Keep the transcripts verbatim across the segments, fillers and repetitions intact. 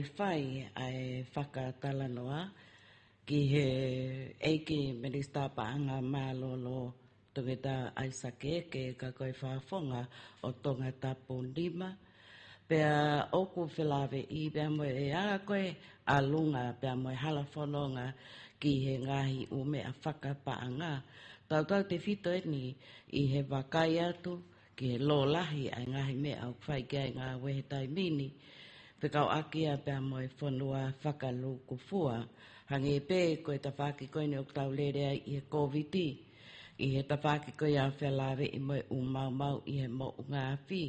fai ʻa e fakatalanoa ki he ʻEiki Minisitā Paʻanga Mālōlō, Toketā ʻAisake Eke, ka ko e fakafofonga ʻo Tongatapu nima. Pea ʻoku felāveʻi pea mo e anga ko ē ʻalunga pea mo e hala fononga ki he ngaahi ʻū meʻa fakapaʻanga. Tautautefito eni ʻi he vakai atu ki he lōlahi ʻa e ngaahi meʻa ʻoku fai ki ai e ngāue he taimi ni, fekauʻaki ia pea mo e fonua fakalūkufua. Hangē pē ko e tafaʻaki ko eni ʻoku tau lele ai ʻi he Kōviti, ʻi he tafaʻaki ko ia felāveʻi mo e ʻū maumau ʻi he moʻunga afi.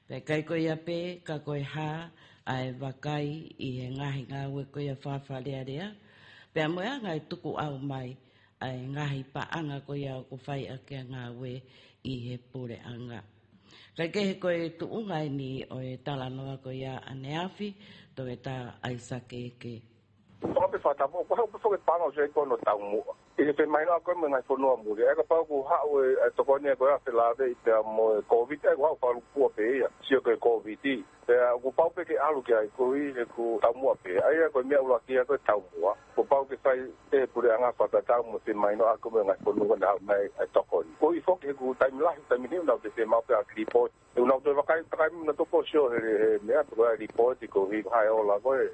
Pea ʻikai ko ia pē, ka ko e hā ʻa e vakai ʻi he ngaahi ngāue ko ia fakaFale Alea, pea mo e anga e tukuʻau mai ʻa e ngaahi paʻanga ko ia ʻoku fai ʻaki ʻa e ngāue ʻi he puleʻanga. Kae kehe, ko e tuʻunga eni ʻo e talanoa ko ia ʻaneafi, Toketā ʻAisake Eke. Ko e pē fakatapu, ko e hā pē foki e paʻanga ʻoku ʻi ai ko hono taumuʻa ʻi he femahinoʻaki ko ē mo e ngaahi fonua muli. ʻE kapau ʻoku haʻu e, e tokoni ko ia felāveʻi pea mo e Kōviti, ʻe, ʻoku haʻu fakalūkufua pē ia, sio ki he Kōviti. Pea kuo pau pē ke ʻalu ki ai koeʻuhi he ʻoku taumuʻa pē. ʻA ia ko e meʻa ʻuluaki ia ko e taumuʻa. Kuo pau ke fai ʻe he puleʻanga fakatatau mo e femahinoʻaki mo e ngaahi fonua naʻa nau haʻu mai e tokoni. Koeʻuhi foki he ʻoku taimi lahi, taimi ni ʻoku nau teitei maʻu pē ʻa e lipooti. ʻOku nau toe vakai, vakai mo nau toe sio he, he meʻa, toe vakai lipooti koeʻuhi ko e hā e ola ko ē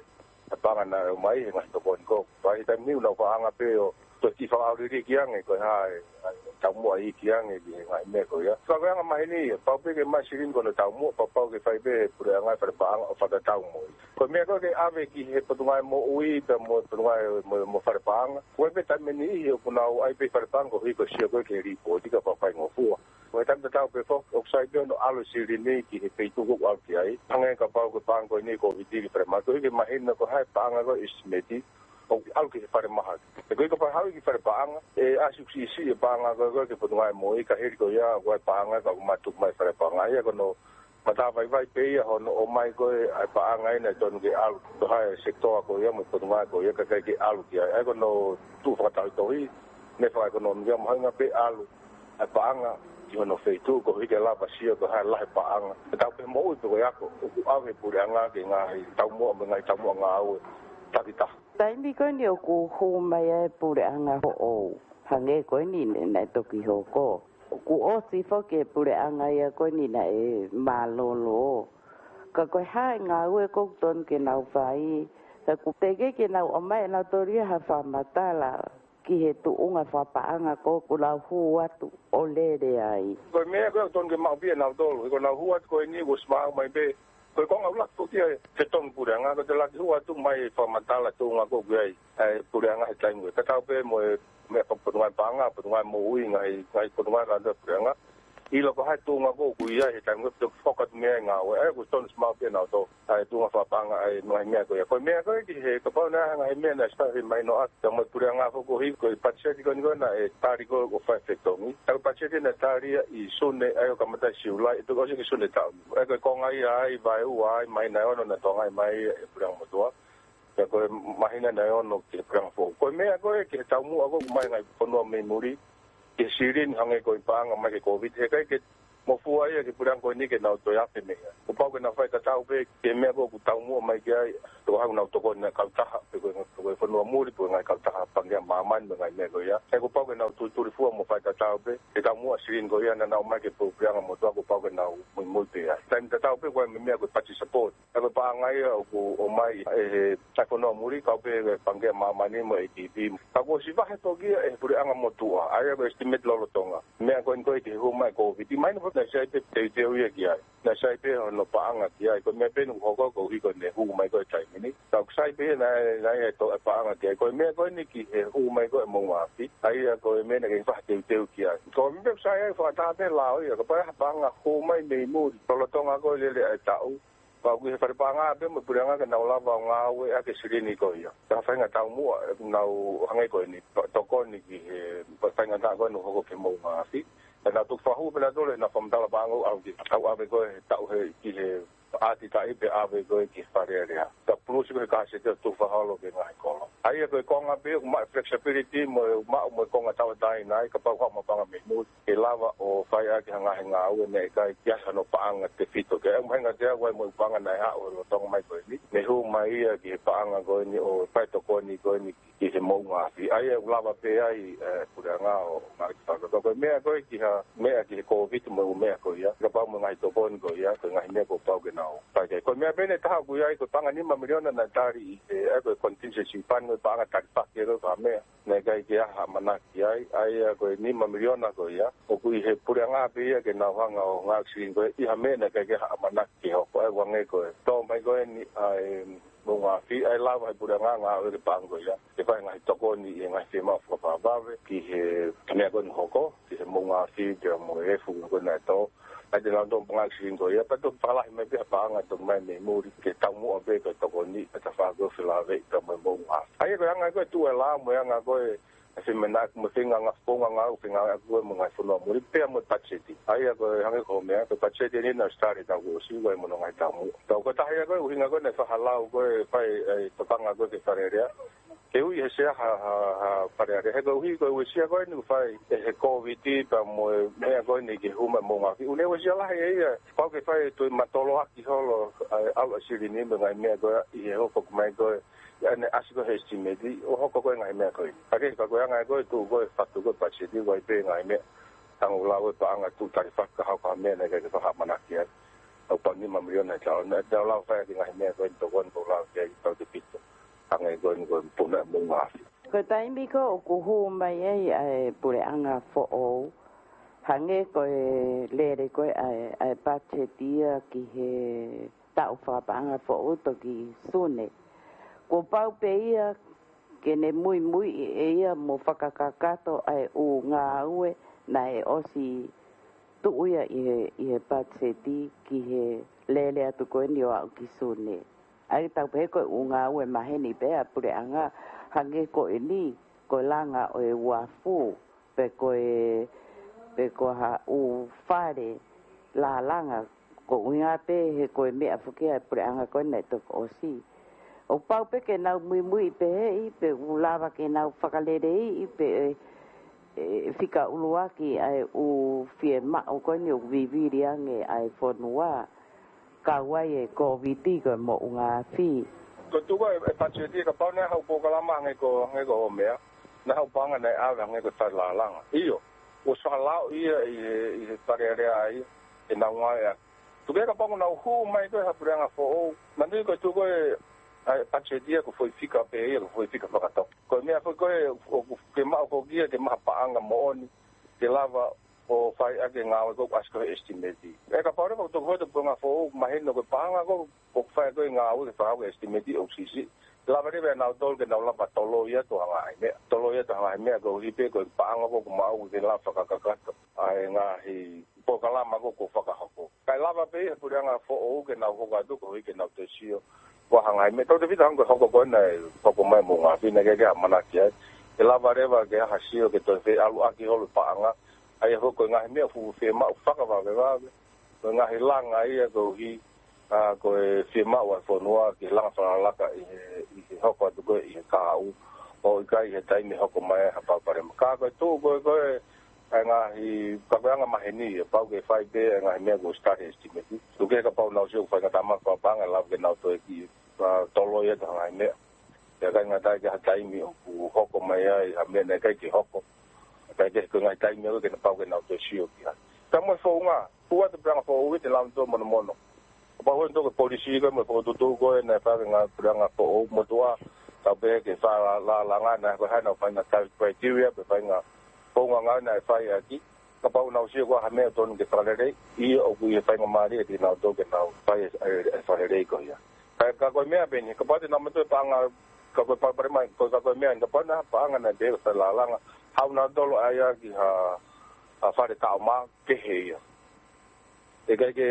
ʻa e paʻanga naʻe ʻomai he ngaahi tokoni ko ē. Pea ʻi he taimi ni ʻoku nau fakaʻanga pē ʻo toe kiʻi fakaʻauliliki ange ko e hā e, ʻa e taumuʻa iiki ange ki he ngaahi meʻa ko ia. Ka ko e anga maheni ia, pau pē ke maʻu e silini ko hono taumuʻa, pea pau ke fai pē ʻe he puleʻanga e fale paʻanga ʻo fakatatau mo ia. Ko e meʻa ko ē ke ʻave ki he Potungāue Moʻui pea mo e Potungāue mo, mo e Fale Paʻanga. Ko e pē taimi ni ʻi he ʻoku nau ʻai pē fale paʻanga koeʻuhi ko e sio ko ē ki he lipooti ka fakafaingofua. Ko e taimi tatau pē foki, ʻoku sai pē hono ʻalu e silini ki he feituʻu ʻoku ʻalu ki ai. Hangē kapau ko e paʻanga ko eni Kōviti ki fale mahaki, koeʻuhi ke mahino ko e hā e paʻanga ko ē ʻe ʻisimeti ʻoku ʻalu ki he fale mahaki. He koeʻuhi kapau ʻe haʻu ia ki fale paʻanga, ʻe ʻasi ʻoku siʻisiʻi e paʻanga ko ē, ko ē ki he Potungāue Moʻui, ka hili ko ia, ko e paʻanga ia ka ʻoku mātuku mai fale paʻanga. ʻA ia ko hono matavaivai pē ia hono ʻomai ko ē ʻa e paʻanga ia naʻe tonu ke ʻalu, ko e hā e sekitoa ko ia mo e potungāue ko ia ka ʻikai ke ʻalu ki ai. ʻA ia ko hono tuʻu fakatauhitohi mo e fakaʻekonōmika, mahuʻinga pē ʻalu ʻa e paʻanga ki hono feituʻu koeʻuhi ke lava sio ko e hā e lahi e paʻanga. Tatau pē he moʻui pe ko e ako, ʻoku ʻave ʻe he puleʻanga ki he ngaahi taumuʻa mo e ngaahi taumuʻa ngāue takitaha. Taimi ko eni ʻoku hū mai ai e puleʻanga foʻou, hangē ko eni naʻe, naʻe toki hoko. Kuo ʻosi foki e puleʻanga ia ko eni naʻe mālōlō. Ka ko e hā e ngāue ʻoku tonu ke nau fai, ka ʻoku teʻeki ke nau ʻomai ʻe nautolu ia ha fakamatala ki he tuʻunga fakapaʻanga ko ē ʻoku nau hū atu ʻo lele ai. Ko e meʻa ko ē ʻoku tonu ke maʻu pē ʻe nautolu, he ko ʻenau hū atu ko eni kuo ʻosi maʻu mai pē. Ko e konga ʻuluaki ko ia e fetongi puleʻanga, ko e toe laki hū atu mai e fakamatala tuʻunga ko ē ʻoku ʻi ai ʻa e puleʻanga he taimi ko ē. Tatau pē mo e meʻa faka-, Potungāue Paʻanga, Potungāue Moʻui, ngaahi, ngaahi potungāue kātoa e puleʻanga. ʻIlo ko e hā e tuʻunga ko ē ʻoku ʻi ai he taimi ko ē, pea toe foki atu mei ai e ngāue. ʻA ia kuo tonu ʻosi maʻu pē ʻe nautolu ʻa e tuʻunga fakapaʻanga ʻa e ngaahi meʻa ko ia. Ko e meʻa ko ē ki he, kapau naʻe ʻi ai ha ngaahi meʻa naʻe ʻosi taʻofi mai ʻe he ʻOtua, pea mo e puleʻanga foki koeʻuhi ko e patiseti ko eni ko ē naʻe tali ko ē ʻo fai e fetongi. ʻA ia ko e patiseti naʻe tali ia ʻi Sune, ʻa ia ʻo kamata ʻi Siulai, ʻe toki ʻosi ki Sune taʻu ni. ʻA ia ko e konga ia ʻa e vaeua ʻa e māhina ʻe ono naʻe tokangaʻi mai ʻe he puleʻanga motuʻa. Pea ko e māhina naʻe ono ki he puleʻanga foʻou. Ko e meʻa ko ē ki he taumuʻa ko ē ʻoku ʻomai ʻe he ngaahi fonua mei muli ki he silini hangē ko e paʻanga mai ki he Kōviti, he ʻikai ke mofua ia ki he puleʻanga ko eni ke nau toe ʻave mei ai. Kuo pau ke nau fakatatau pē ki he meʻa ko ē ʻoku taumuʻa mai ki ai, pe ko e hā ʻoku nau tokoni ai, kautaha, pe ko e, pe ko e fonua muli, pe ko e ngaahi kautaha Pangikē ʻa Māmani, mo e ngaahi meʻa ko ia. He kuo pau ke nau tulitulifua mo fakatatau pē ki he taumuʻa silini ko ia naʻa nau ʻomai ki he puleʻanga motuʻa, kuo pau ke nau muimui pē ai. Taimi tatau pē ko e meʻa ko e budget support. ʻA ia ko e paʻanga ia ʻoku ʻomai ʻe he, ʻa e fonua muli, kau pē ʻe he Pangikē ʻa Māmani mo e ADB. Ka kuo ʻosi vahe toki ia ʻe he puleʻanga motuʻa, ʻa ia ko e estimate lolotonga. Meʻa ko eni ko ē ki he hū mai e Kōviti, mahino foki naʻe sai pē teuteu ia ki ai. Naʻe sai pē hono paʻanga ki ai. Ko e meʻa pē ʻoku hoko koeʻuhi ko ʻene hū mai ko ē he taimi ni. Ka ʻoku sai pē ia naʻe, naʻe ʻi ai e to-, e paʻanga ki ai. Ko e meʻa ko eni ki he hū mai ko ē e moʻunga afi, ʻa ia ko e meʻa naʻe kei fakateuteu ki ai. Ko e meʻa ʻoku sai ai, fakatātā pē lao ia, kapau ʻe ʻi ai ha paʻanga hū mai mei muli lolotonga ko ē e lele ʻa e taʻu, pau ki he fale paʻanga pē mo e puleʻanga ke nau lava ʻo ngāueʻaki e silini ko ia. Ka ko e faʻahinga taumuʻa ʻoku nau hangē ko eni, pa-, tokoni ki he, pa-, faingataʻa ko ē ʻoku hoko ki he moʻunga afi. Ka nau toki fakahū pē nautolu ʻenau fakamatala paʻanga ʻo ʻave ki, ʻo ʻave ko ē he taʻu he, ki he ʻAtitaʻi pē ʻave ko ē ki Fale Alea. Ka pulusi ko e kāseti ʻo tufa holo ki he ngaahi kolo. ʻA ia ko e konga pē ʻoku maʻu e flexibility mo e maʻu mo e konga tauʻatāina ai kapau haʻu mo e paʻanga mei muli. ʻE lava ʻo fai ʻaki ha ngaahi ngāue naʻe ʻikai ke ʻasi hano paʻanga tefito. Ke ʻai mo e hinga te au ai mo e paʻanga naʻe haʻu ʻo lolotonga mai ko eni. Mei he hū mai ia ki he paʻanga ko eni ʻo fai tokoni ko eni ki he moʻunga afi. ʻA ia ʻoku lava pē ai, ē, puleʻanga ʻo ngāue ki faka. Ko e meʻa ko ē ki ha, meʻa ki he Covid mo e meʻa ko ia. Kapau mo e ngaahi tokoni ko ia, ko e ngaahi meʻa kuo pau ke nau fai ki ai. Ko e meʻa pē ʻe taha ʻoku ʻi ai, ko e paʻanga nima miliona naʻe tali ʻi he, ē, ko e contingency fund, ko e paʻanga talifaki ē ko e meʻa naʻe ʻikai ke ʻi ai ha ʻamanaki ai. ʻA ia ko e nima miliona ko ia, ʻoku ʻi he puleʻanga pē ia ke nau hanga ʻo ngāue siʻi ko ē ʻi ha meʻa naʻe ʻikai ke ʻi ai ha ʻamanaki ke hoko. ʻA ia ʻoku hangē ko e tō mai ko eni ʻa e moʻunga afi, ʻa ia ʻe lava ʻe he puleʻanga ʻo ngāue ki he paʻanga ko ia ke fai e ngaahi tokoni ʻi he ngaahi fiemaʻu fakavavevave ki he meʻa ko eni ʻoku hoko, ki he moʻunga afi pea mo e efu ko ē naʻe tō. ʻA ia te nau tō mo e ngāue siʻi ko ia, pea toki fakalahi mai pē ha paʻanga toki mai mei muli ke taumuʻa pē ko e tokoni ʻa e tafaʻaki ʻo felāveʻi pea mo e moʻunga afi. ʻA ia ko e anga ko ē e tuʻu e lao mo e anga ko ē e feinga mo e feinga ngāue, feinga ngāue ʻa ko ē mo e ngaahi fonua muli pea mo e patiseti. ʻA ia ko e hangē ko e meʻa, ko e patiseti eni naʻe ʻosi tali he taʻu kuo ʻosi, ʻoku ʻi ai mo hono ngaahi taumuʻa. Ka ko e taha ia ko e ʻuhinga ko ē naʻe fakalau ko ē fai ʻa e tokanga ko ē ki Fale Alea. Ke ui he sea ha, ha, ha Fale Alea. He koeʻuhi ko e uesia ko eni ʻoku fai ʻe he Covid pea mo e meʻa ko eni ki he hū mai e moʻunga afi. ʻOku ne uesia lahi ʻe ia, pau ke fai e toe matoloaki holo ʻa e ʻalu ʻa e silini mo e ngaahi meʻa ko ē ʻi he hoko mai ko ē ʻa ʻene ʻasi ko ē he estimate ʻo hoko ko ē ngaahi meʻa ko ē. Ka ke ka ko e anga ko ē tuʻu ko ē fatu ko ē patiseti ʻoku ʻi ai pē ngaahi meʻa. Tango lau e paʻanga tuʻu talifaki ka hoko ha meʻa naʻe ʻikai ke fai ha ʻamanaki ai. ʻOku pau nima miliona ʻe tau, naʻe tau lau fai ʻaki ngaahi meʻa ko ē tokoni ko lau ki ai tau te pito. Hangē ko eni ko e puna e moʻunga afi. Ko e taimi ko ē ʻoku hū mai ai ʻa e puleʻanga foʻou, hangē ko e lele ko ē ʻa e, ʻa e patiseti ia ki he taʻu fakapaʻanga foʻou toki Sune. Kuo pau pē ia ke ne muimuiʻi ʻe ia mo fakakakato ʻa e ʻū ngāue naʻe ʻosi tuʻu ia ʻi he, ʻi he patiseti ki he lele atu ko eni ʻo aʻu ki Sune. ʻA ia tau pehē ko e ʻū ngāue maheni pē ʻa e puleʻanga, hangē ko eni, ko e langa ʻo e uafu, pe ko e, pe ko ha ʻū fale lālanga, ko e ʻuhinga pē he ko e meʻa foki ʻa e puleʻanga ko ē naʻe toki ʻosi. ʻOku pau pē ke nau muimui pē heʻi, pe ʻoku lava ke nau fakaleleiʻi pē ʻe, ʻe fika ʻuluaki ʻa e ʻū fiemaʻu ko eni ʻoku vivili ange ʻa e fonua. Kau ai e Covid ko e moʻunga afi. Ko e tuʻu ko ē e patiseti kapau naʻe haʻu polokalama hangē ko, hangē ko hoʻo meʻa, naʻe haʻu paʻanga naʻe ʻave hangē ko e fale lālanga. ʻIo, ʻoku ʻosi fakalaoʻi ia ʻi he, ʻi he Fale Alea ai, ʻenau ngāue ʻaki. Tuku kehe kapau naʻa nau hū mai ko ē ha puleʻanga foʻou, manatuʻi ko e tuʻu ko ē ʻa e patiseti ia ko e foʻi fika pē ia, ko e foʻi fika fakatau. Ko e meʻa foki ko ē ʻoku ke maʻu foki ia ke maʻu ha paʻanga moʻoni, ke lava ʻo fai ʻaki e ngāue ko ē ʻoku ʻasi ko ē he estimate. ʻE kapau leva ʻoku toki hoko atu e puleʻanga foʻou, mahino ko e paʻanga ko ē ʻoku fai ko ē e ngāue ke fakahoko e estimate ʻoku siʻisiʻi. Lava leva ʻe nautolu ke nau lava toloi atu ha ngaahi meʻa. Toloi atu ha ngaahi meʻa koeʻuhi pē ko e paʻanga ko ē ʻoku maʻu ke lava fakakakato ʻa e ngaahi polokalama ko ē ʻoku fakahoko. Kae lava pē ʻe he puleʻanga foʻou ke nau hoko atu koeʻuhi ke nau toe sio. Ko e hā e ngaahi meʻa, tautefito hangē ko e hoko ko ē naʻe hoko mai e moʻunga afi naʻe ʻikai ke ʻi ai ha ʻamanaki ai. ʻE lava leva ke ʻi ai ha sio ke toe feʻaluʻaki holo e paʻanga. ʻA ia ko e ngaahi meʻa fuʻu fiemaʻu fakavavevave. Ko e ngaahi langa ia koeʻuhi, ā, ko e fiemaʻu ʻa e fonua ke langa fakalakalaka ʻi he, ʻi he hoko atu ko ē ʻi he kahaʻu. ʻO ʻikai he taimi hoko mai ai ha palopalema. Ka ko e tuʻu ko ē ko ē ʻa e ngaahi, ka ko e anga maheni ia, pau ke fai pē ʻa e ngaahi meʻa ko e study estimate. Tuku kehe kapau naʻa nau sio ʻoku faingataʻa mai e paʻanga, lava ke nau toe kiʻi, ā, toloi atu ha ngaahi meʻa. ʻIkai ngata ai, ki ha taimi ʻoku hoko mai ai ha meʻa naʻe ʻikai ke hoko. ʻIkai ke, ko e ngaahi taimi ia ko ē naʻe pau ke nau toe sio ki ai. Ka mo e founga, ʻoku ʻi ai e puleʻanga foʻou ʻi he lau tō monomono. Kapau ʻoku ʻi ai e polisi ko ē mo e fokotuʻutuʻu ko ē naʻe fai ʻe he ngaahi puleʻanga foʻou motuʻa, tau pehē ke fai e lālanga, naʻe ko e hā ʻenau faʻahinga criteria, pe faʻahinga founga ngāue naʻe fai ʻaki. Kapau naʻa nau sio ko e hā e meʻa ʻoku totonu ke fakaleleiʻi, ʻoku ʻi ai e faingamālie kiate kinautolu ke nau fai e, e, e fakalelei ko ia. Ka, ka ko e meʻa pē eni, kapau te nau meʻa toe paʻanga, ka ko e palopalema, ko, ka ko e meʻa eni, kapau naʻe paʻanga naʻe pehē ko e fai lālanga, haʻu nautolu ʻa ia ki ha, ha fale taʻomaʻa kehe ia. ʻE ʻikai ke,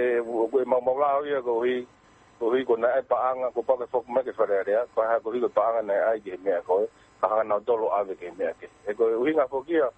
ko e maumau lao ia koeʻuhi, koeʻuhi ko e naʻe paʻanga, kuo pau ke foki mai ki Fale Alea, ko e hā koeʻuhi ko e paʻanga naʻe ʻai ki he meʻa ko ē, ka hanga nautolu ʻo ʻave ki he meʻa kehe. ʻE ko e ʻuhinga foki ia,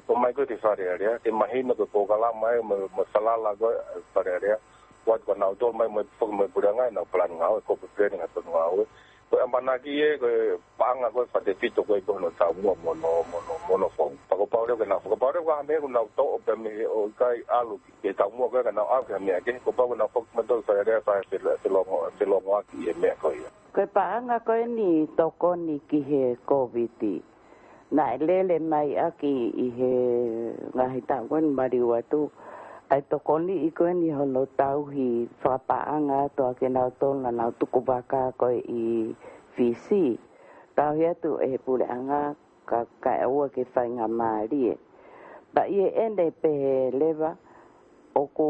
ʻo mai ko ē ki Fale Alea, ke mahino ko e polokalama ē, mo, mo e falala ko ē ʻa Fale Alea, Kuo ʻoatu kia nautolu mai mo e foki mo e puleʻanga ʻenau palani ngāue, corporate planning ʻa e tonu ngāue. Ko e ʻamanaki ē, ko e paʻanga ko e fakatefito ko e ko hono taumuʻa mo hono, mo hono, mo hono founga. Pea kuo pau leva ke nau, kuo pau leva ko ha meʻa kuo nau toʻo pē mei he ʻoku ʻikai ʻalu ki he taumuʻa ko ē ka nau ʻalu ki ha meʻa kehe, kuo pau ke nau foki mai tonu ki fale alea fai felongo, felongoaki ʻi he meʻa ko ia. Ko e paʻanga ko eni tokoni ki he Kōviti, naʻe lele mai ʻaki ʻi he ngaahi taʻu ko eni maliu atu ʻa e tokoniʻi ko eni hono tauhi fakapaʻanga atu ʻa kinautolu naʻa nau tuku vaka ko ē ʻi Fisi. Tauhi atu ʻe he puleʻanga ka, kae ʻoua ke faingamālie. Pea ʻi heʻene pehē leva, ʻoku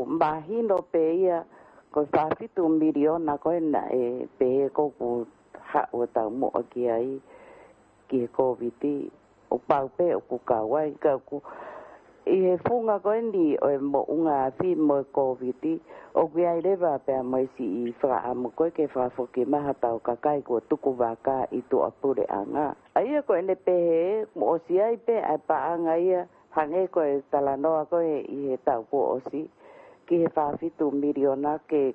mahino pē ia ko e fā fitu miliona ko ē naʻe pehē ko ē kuo haʻu ʻo taumuʻa ki ai ki he Kōviti, ʻoku pau pē ʻoku kau ai, ka ʻoku ʻi he funga ko eni ʻo e moʻunga afi mo e Kōviti, ʻoku ʻi ai leva pea mo e siʻi fakaʻamu ko ē ke fakafoki mai haʻatau kakai kuo tuku vaka ʻi tuʻapuleʻanga. ʻA ia ko ʻene pehē, kuo ʻosi ʻi ai pē ʻa e paʻanga ia, hangē ko e talanoa ko ē ʻi he taʻu kuo ʻosi, ki he fā fitu miliona ke,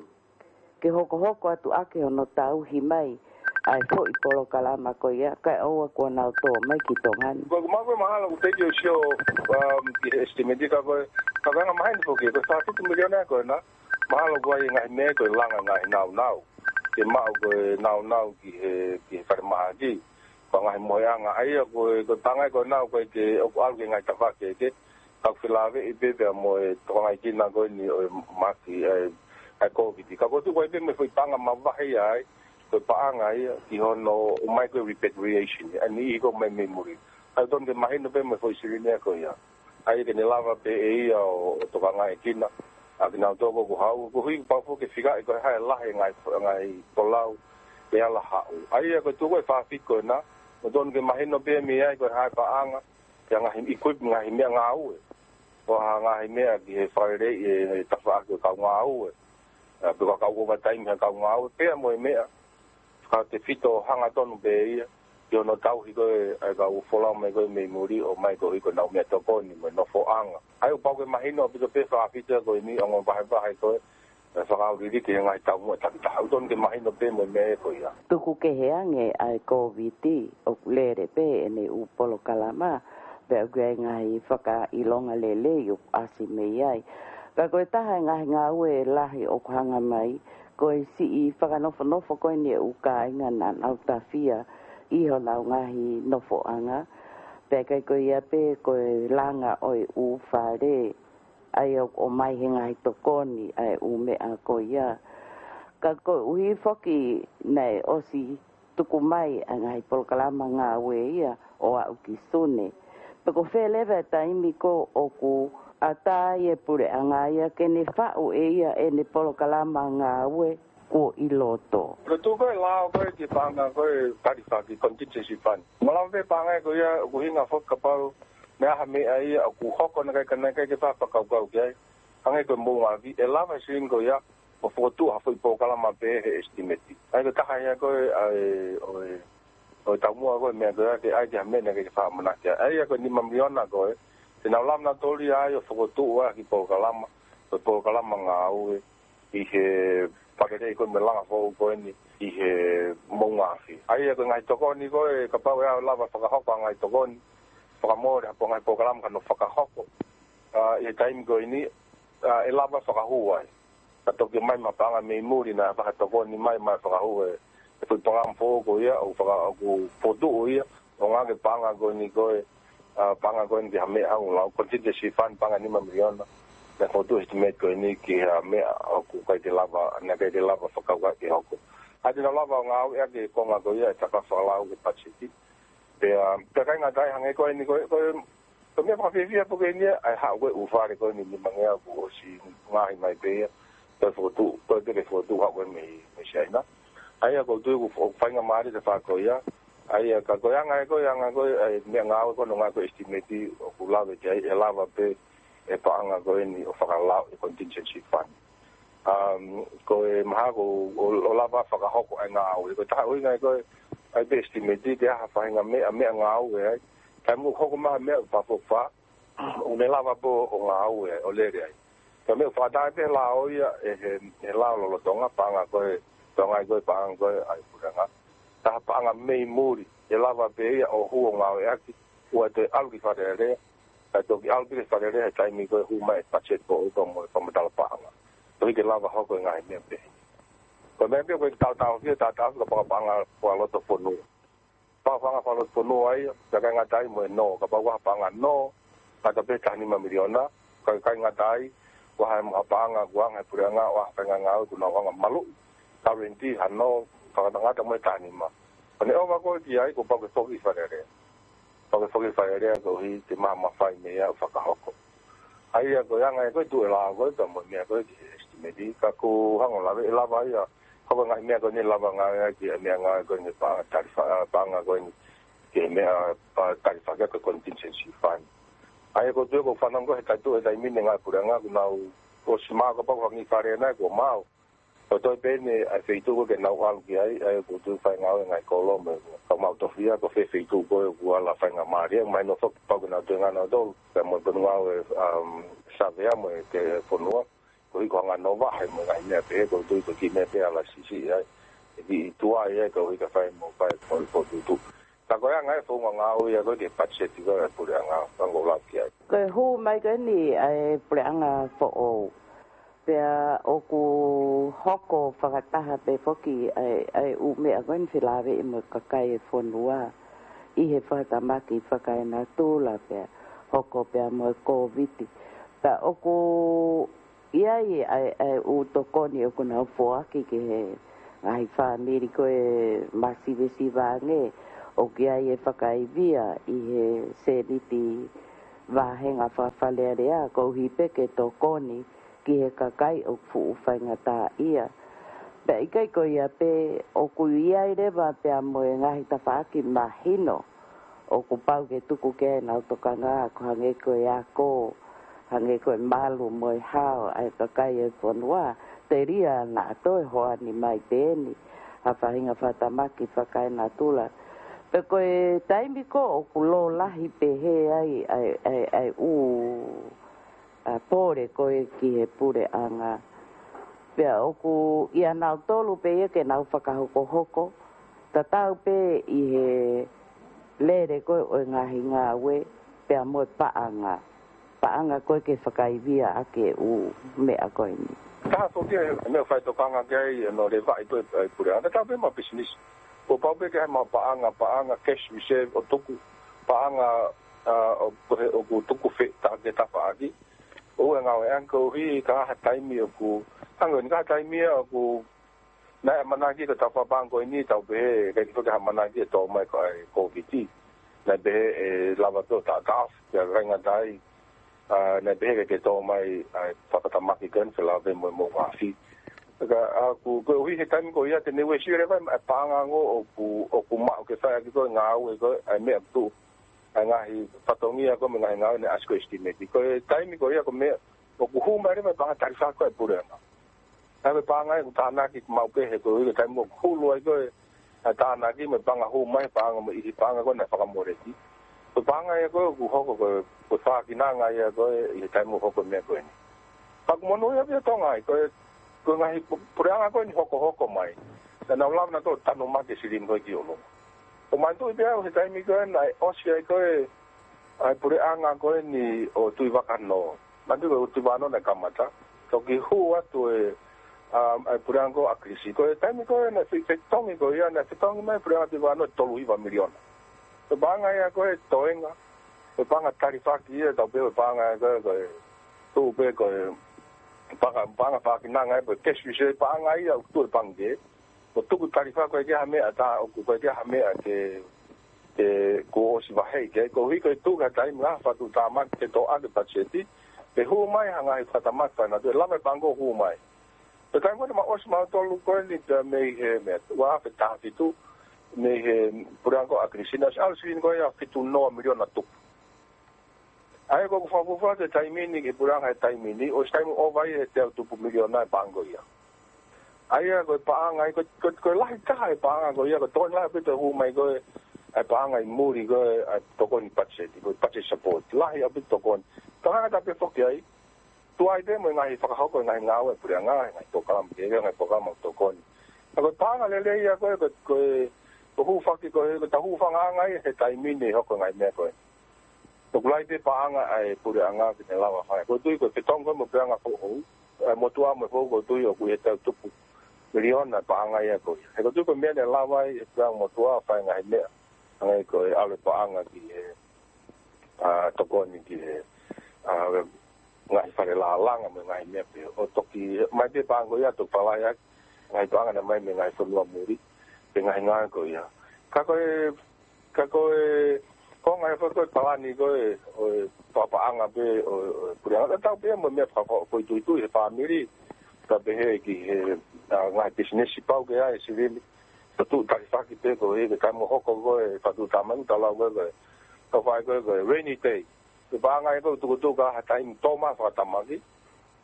ke hokohoko atu ʻaki hono tauhi mai ʻa e foʻi polokalama ko ia, kae ʻoua kuo nau tō mai ki Tonga ni. Ko ʻeku maʻu ko e mahalo ʻoku teʻeki ke u sio, um, ki he estimate ka ko e, ka ko e anga maheni foki, ko e fā fitu miliona ko ena, mahalo ko e ngaahi meʻa ko e langa ngaahi naunau. Ke maʻu ko e naunau ki he, ki he falemahaki. Ko e ngaahi mohenga, ʻa ia ko e, ko e paʻanga ko ena, ko e ke, ʻoku ʻalu ki he ngaahi tafaʻaki kehekehe, ka ʻoku felāveʻi pē pea mo e tokangaʻi kina ko eni ʻo e mahaki, ʻa e, ʻa e Kōviti. Ka ʻoku tuku ai pē mo e foʻi paʻanga mavahe ia ai, ko e paʻanga ia, ki hono ʻomai ko e repatriation, ʻa e niʻihi ko ē ʻomai mei muli. ʻOku totonu ke mahino pē mo e foʻi silini ko ia. ʻA ia ke ne lava pē ʻe ia ʻo, ʻo tokangaʻi kina ʻa kinautolu ko ē ʻoku haʻu, koeʻuhi kuo pau foki ke fikaʻi ko e hā e lahi e ngaahi, ngaahi folau ʻe ala haʻu. ʻA ia ko e tuku e fā fitu ko ena, ʻoku totonu ke mahino pē mei ai ko e hā e paʻanga, pea ngaahi equip, ngaahi meʻangāue. Ko ha ngaahi meʻa ki he fakalelei e, e tafaʻaki ʻo e kau ngāue. ʻA, pe ko e kau overtime he kau ngāue, pea mo e meʻa fakatefito hangatonu pē ia, ki hono tauhi ko ē ʻa e kau folau mai ko ē mei muli ʻo ʻomai koeʻuhi ko ʻenau meʻatokoni mo e nofoʻanga. ʻA ia ʻoku pau ke mahino ʻaupito pē fā fitu ko eni ongo vahevahe ko ē, ʻa e fakaʻauliliki he ngaahi taumuʻa takitaha. ʻOku totonu ke mahino pē mo e meʻa ko ia. Tuku kehe ange ʻa e Kōviti, ʻoku lele pē ʻene ʻū polokalama, pea ʻoku ʻi ai e ngaahi fakaʻilonga lelei ʻoku ʻasi mei ai. Ka ko e taha e ngaahi ngāue lahi ʻoku hanga mai, ko e siʻi fakanofonofo ko eni e ʻū kāinga naʻa nau tafia ʻi honau ngaahi nofoʻanga. Pea ʻikai ko ia pē ko e langa ʻo e ʻū fale, ʻa ia ʻoku ʻomai he ngaahi tokoni ʻa e ʻū meʻa ko ia. Ka koeʻuhi foki naʻe ʻosi tuku mai ʻa e ngaahi polokalama ngāue ia ʻo aʻu ki Sune. Pea ko fē leva e taimi ko ē ʻoku ʻatā ai e puleʻanga ia ke ne faʻu ʻe ia ʻene polokalama ngāue kuo ʻi loto. Ko e tuʻu ko ē lao ko ē ki he paʻanga ko ē talifaki contingency fund. Malava pē paʻanga ko ia ʻoku ʻuhinga foki kapau naʻe ʻi ai ha meʻa ia ʻoku hoko naʻe ʻikai, naʻe ʻikai ke fai ha fakakaukau ki ai. Hangē ko e moʻunga afi, ʻe lava e silini ko ia ʻo fokotuʻu ha foʻi polokalama pē he estimate. ʻA ia ko e taha ia ko ē ʻa e, ʻo e, ʻo e taumuʻa ko ē meʻa ko ē ke ʻai ki ha meʻa naʻe ʻikai ke fakaʻamanaki ai. ʻA ia ko e nima miliona ko ē, te nau lava nautolu ia ai ʻo fokotuʻu ʻa e kiʻi polokalama, ko e polokalama ngāue ʻi he fakalelei ko ē mo e langa foʻou ko eni ʻi he moʻunga afi. ʻA ia ko e ngaahi tokoni ko ē, kapau ʻe lava fakahoko ʻa e ngaahi tokoni, fakamole ha po ngaahi polokalama ka nau fakahoko, ʻa, ʻi he taimi ko eni, ʻa, ʻe lava fakahū ai. Ka toki ʻomai mo ha paʻanga mei muli naʻe fakatokoni mai mo fakahū e, e foʻi polokalama foʻou ko ia, ʻoku faka-, ʻoku fokotuʻu ia, ʻo ngāueʻaki e paʻanga ko eni ko ē, ʻa, paʻanga ko eni ki ha meʻa hangē ko e contingency fund paʻanga nima miliona, naʻe fokotuʻu e estimate ko eni ki ha meʻa ʻoku ʻikai ke lava, naʻe ʻikai ke lava fakakaukau ke hoko. ʻA ia te nau lava ʻo ngāueʻaki e konga ko ia e taka fakalau ki he patiseti. Pea, pea ʻikai ngata ai, hangē ko eni ko ē, ko e, ko e meʻa fakafiefia pē ko eni ia, ʻa e haʻu ko ē ʻū fale ko eni nimangeau kuo ʻosi ngaohi mai pē ia, ko e fokotuʻu, ko e peke fokotuʻu haʻu ko ē mei, mei Siaina. ʻA ia ʻoku ou tui ʻoku, ʻoku faingamālie e tafaʻaki ko ia. ʻA ia ka ko e anga ē ko e, anga ko ē, ʻa e meʻangāue ko ē ʻoku ngāueʻaki ko e estimate ʻoku lave ki ai, ʻe lava pē e paʻanga ko eni ʻo fakalao e contingency fund. Um, ko e mahalo ʻoku, ʻo, ʻo lava fakahoko ʻa e ngāue. Ko e taha ʻuhinga ia ko e, ʻai pē estimate ke ʻi ai ha faʻahinga meʻa, meʻangāue ai. Taimi ʻoku hoko mai ha meʻa ʻoku fakaʻofoʻofa, ʻoku ne lava pē ʻo ngāue ai, ʻo lele ai. Ko e meʻa ʻoku fakaʻatā pē he lao ia, ʻe he, he lao lolotonga, paʻanga ko ē, Tonga ʻi ko ē, paʻanga ko ē ʻa e puleʻanga. Taha paʻanga mei muli, ʻe lava pē ia ʻo hū ʻo ngāueʻaki, ʻoua ʻe toe ʻalu ki Fale Alea, kae toki ʻalu pē ki Fale Alea he taimi ko ē hū mai e patiseti foʻou pea mo e fakamatala paʻanga. Tohi ke lava hoko e ngaahi meʻa pehē. Ko e meʻa pē ko e tautau ki, tautau ki he paʻanga fakalotofonua. Paʻanga fakalotofonua ia, ʻikai ngata ai mo e nō, kapau ʻoku ʻi ai ha paʻanga nō, ngata pē taha nima miliona, ʻikai, ʻikai ngata ai, ʻoku ʻi ai mo ha paʻanga ʻoku ʻoange ʻe he puleʻanga ʻo ha faʻahinga ngāue ʻoku nau ʻoange maluʻi, guarantee ha nō, fakangata mo e taha nima. Ko ʻene ʻova ko ē ki ai, kuo pau ke foki ki Fale Alea. Pau ke foki ki Fale Alea koeʻuhi ke maʻu ha mafai mei ai ʻo fakahoko. ʻA ia ko e anga ia ko ē e tuʻu e lao ko ē, pea mo e meʻa ko ē ki he estimate, ka ʻoku ou hanga ʻo lave, ʻe lava ia, hoko e ngaahi meʻa ko eni, lava ngāueʻaki e meʻangāue ko eni, paʻanga talifa-, ʻa, paʻanga ko eni, ki he meʻa, ʻa, talifaki ko e contingency fund. ʻA ia ʻoku ou tui ʻoku fanongo he taimi, he taimi ni e ngaahi puleʻanga ʻoku nau ʻosi maʻu, kapau ko Fale Alea nai kuo maʻu. ʻO toe pē eni ʻa e feituʻu ko ē ke nau ʻalu ki ai, ʻa ia ʻoku ou tui ʻoku fai ngāue e ngaahi kolo mo e kau maʻu tofiʻa, ko fē feituʻu ko ē ʻoku ala faingamālie, mahino foki pau ke nau toe ngāue nautolu, pea mo e ponu ngāue, um, savea mo e kau fonua, koeʻuhi ko e hanga ʻo vahe mo e ngaahi meʻa pehē, ʻoku ou tui ko e kiʻi meʻa pē ala siʻisiʻi ai, ʻe kiʻi tuai ai, koeʻuhi ka fai mo fai ko e fokotuʻutuʻu. Ka ko e anga e founga ngāue ia ko ē ki he patiseti ko ē ʻa e puleʻanga, ka ʻoku ou lau ki ai. Ko e hū mai ko eni ʻa e puleʻanga foʻou. Pea ʻoku hoko fakataha pē foki ʻa e, ʻa e ʻū meʻa ko eni felāveʻi mo e kakai e fonua ʻi he fakatamaki fakaenatula pea hoko pea mo e Kōviti. Pea ʻoku ʻi ai ʻa e, ʻa e ʻū tokoni ʻoku nau foaki ki he ngaahi fāmili ko ē masivesiva ange, ʻoku ʻi ai e fakaivia ʻi he sēniti vāhenga faka-Fale Alea, koeʻuhi pē ke tokoni ki he kakai ʻoku fuʻu faingataʻaʻia. Pea ʻikai ko ia pē, ʻoku ʻi ai leva pea mo e ngaahi tafaʻaki mahino ʻoku pau ke tuku ki ai ʻenau tokanga, ʻoku hangē ko e ako, hangē ko e malu mo e hao ʻa e kakai e fonua, telia naʻa toe hoani mai pē eni ha faʻahinga fakatamaki fakaenatula. Pea ko e taimi ko ē ʻoku lōlahi pehē ai ʻa e, ʻa e, ʻa e ʻū ʻa e pole ko ē ki he puleʻanga. Pea ʻoku ʻia nautolu pē ia ke nau fakahokohoko, tatau pē ʻi he lele ko ē ʻo e ngaahi ngāue, pea mo e paʻanga. Paʻanga ko ē ke fakaivia ʻaki e ʻū meʻa ko eni. Taha foki e meʻa ʻoku fai tokanga ki ai, ʻa e nō levaʻi ko ē ʻa e puleʻanga, tatau pē mo e pisinisi. Kuo pau pē ke ʻi ai mo e paʻanga, paʻanga cash reserve ʻo tuku, paʻanga, ʻa, ʻo, ko e, ʻoku tuku fē, ta, ke tafaʻaki. ʻOua ʻe ngāueʻaki koeʻuhi ka ʻi ai ha taimi ʻoku, hangē ko eni ka ʻi ai ha taimi ia ʻoku, naʻe ʻamanaki ko e tau fakapaʻanga ko eni, tau pehē, ʻikai ke toe ʻi ai ha ʻamanaki ʻe tō mai ko ē ʻa e Kōviti. Naʻe pehē ʻe lava pē ʻo taʻataʻa, pea ʻikai ngata ai, ʻa, naʻe pehē ʻikai ke tō mai ʻa e fakatamaki ko eni felāveʻi mo e moʻunga afi. Ka, ʻa, ʻoku, koeʻuhi he taimi ko ia te ne uesia leva ʻa e paʻanga ko ē ʻoku, ʻoku maʻu ke fai ʻaki ko ē ngāue ko ē, ʻa e meʻa ʻoku tuʻu ʻa e ngaahi fatongia ko ē mo e ngaahi ngāue naʻe ʻasi ko e estimate. Ko e taimi ko ia ko e meʻa, ʻoku hū mai leva e paʻanga talifaki ko ē ʻa e puleʻanga. ʻA e paʻanga ia ʻoku tānaki maʻu pē he koeʻuhi ko e taimi ʻoku hulu ai ko ē ʻa e tānaki mo e paʻanga hū mai, paʻanga mo e ʻihi paʻanga ko ē naʻe fakamoleki. Ko e paʻanga ia ko ē ʻoku hoko ko e, ko e fakakinanga ia ko ē ʻi he taimi ʻoku hoko e meʻa ko eni. Ka ʻoku monūʻia pē ʻa Tonga ai, ko e, ko e ngaahi pu-, puleʻanga ko eni hokohoko mai. Naʻa nau lava nautolu ʻo tanumaki e silini ko ē ki ʻolunga. ʻO manatuʻi pē au he taimi ko ē naʻe ʻosi ai ko ē ʻa e puleʻanga ko eni ʻo Tuʻivakanō. Manatuʻi ko e Tuʻivakanō naʻe kamata. Toki hū atu e, ʻa, ʻa e puleʻanga ko ē ʻa ʻAkilisi. Ko e taimi ko ē naʻe fe-, fetongi ko ia, naʻe fetongi mai e puleʻanga Tuʻivakanō ʻe tolu hiva miliona. Ko e paʻanga ia ko ē toenga, ko e paʻanga talifaki ia, tau pehē ko e paʻanga ia ko ē, ko e, tuʻu pē ko e, paʻanga, paʻanga fakakinanga ia, ko e cash reserve paʻanga ia ʻoku tuʻu he pangikē. ʻO tuku talifaki ko ē ki ha meʻa tā, ʻoku ʻikai ke ʻi ai ha meʻa ke, ke kuo ʻosi vaheʻi ki ai. Koeʻuhi ko e tuʻu ki ha taimi ʻa e fakatuʻutāmaki ke toʻo ʻaki e patiseti, pea hū mai ha ngaahi fakatamaki fakaenatula, lava e paʻanga ʻo hū mai. Ko e taimi ko ē naʻa ma ʻosi mautolu ko eni pea mei he meʻa, ua afe taha fitu, mei he puleʻanga ko ē ʻa ʻAkilisi, naʻe ʻosi ʻalu e silini ko ia ʻe fitu noa miliona tupu. ʻA ia ko ʻeku fakafuofua ki he taimi ni, ki he puleʻanga he taimi ni, ʻosi taimi ʻova ia he teau tupu miliona e paʻanga ko ia. ʻA ia ko e paʻanga ia, ko, ko, ko e lahi taha e paʻanga ko ia, ko e tokoni lahi ʻaupito ʻe hū mai ko ē, ʻa e paʻanga ʻi muli ko ē, ʻa e tokoni patiseti, ko e budget support. Lahi ʻaupito tokoni. Tangata pē foki ai, tuai pē mo e ngaahi fakahoko e ngaahi ngāue ʻa e puleʻanga, ngaahi polokalama kehekehe, ngaahi polokalama ʻoku tokoni. Ka ko e paʻanga lelei ia ko ē, ko e, ko e, ko e hūfaki ko ē, ko e tau hūfangaʻanga ia he taimi ni ʻe hoko e ngaahi meʻa ko ē. ʻOku lahi pē paʻanga ʻa e puleʻanga ke ne lava fai. ʻOku ou tui ko e fetongi ko ē mo e puleʻanga foʻou, ʻa e motuʻa mo e foʻou ʻoku ou tui ʻoku ʻi he tau tupu miliona paʻanga ia ko ia. He ʻoku ou tui ko e meʻa naʻe lava ai e puleʻanga motuʻa fai ngaahi meʻa. Hangē ko e ʻalu e paʻanga ki he, ʻa, tokoni ki he, ʻa, ngaahi fale lālanga mo e ngaahi meʻa pē. ʻO toki, mai pē paʻanga ko ia toki falai ʻaki, ngaahi paʻanga naʻe mai mei he ngaahi fonua muli, pe ngaahi ngāue ko ia. Ka ko e, ka ko e, ko e ngaahi fo ko e palani ko ē, ʻo e papaʻanga pē, ʻo, ʻo e puleʻanga. Tatau pē mo e meʻa fakafoʻituitui he fāmili, ka pehē ki he, ʻa, ngaahi pisinisi pau ke ʻi ai e silini. Ka tuʻu talifaki pē ko ē, ke kai mo hoko ko ē, fatu tamanu talau ko ē, ko e, ka fai ko ē, ko e rainy day. Ko e paʻanga ia ko e tukutuku ha taimi tō mai fakatamaki.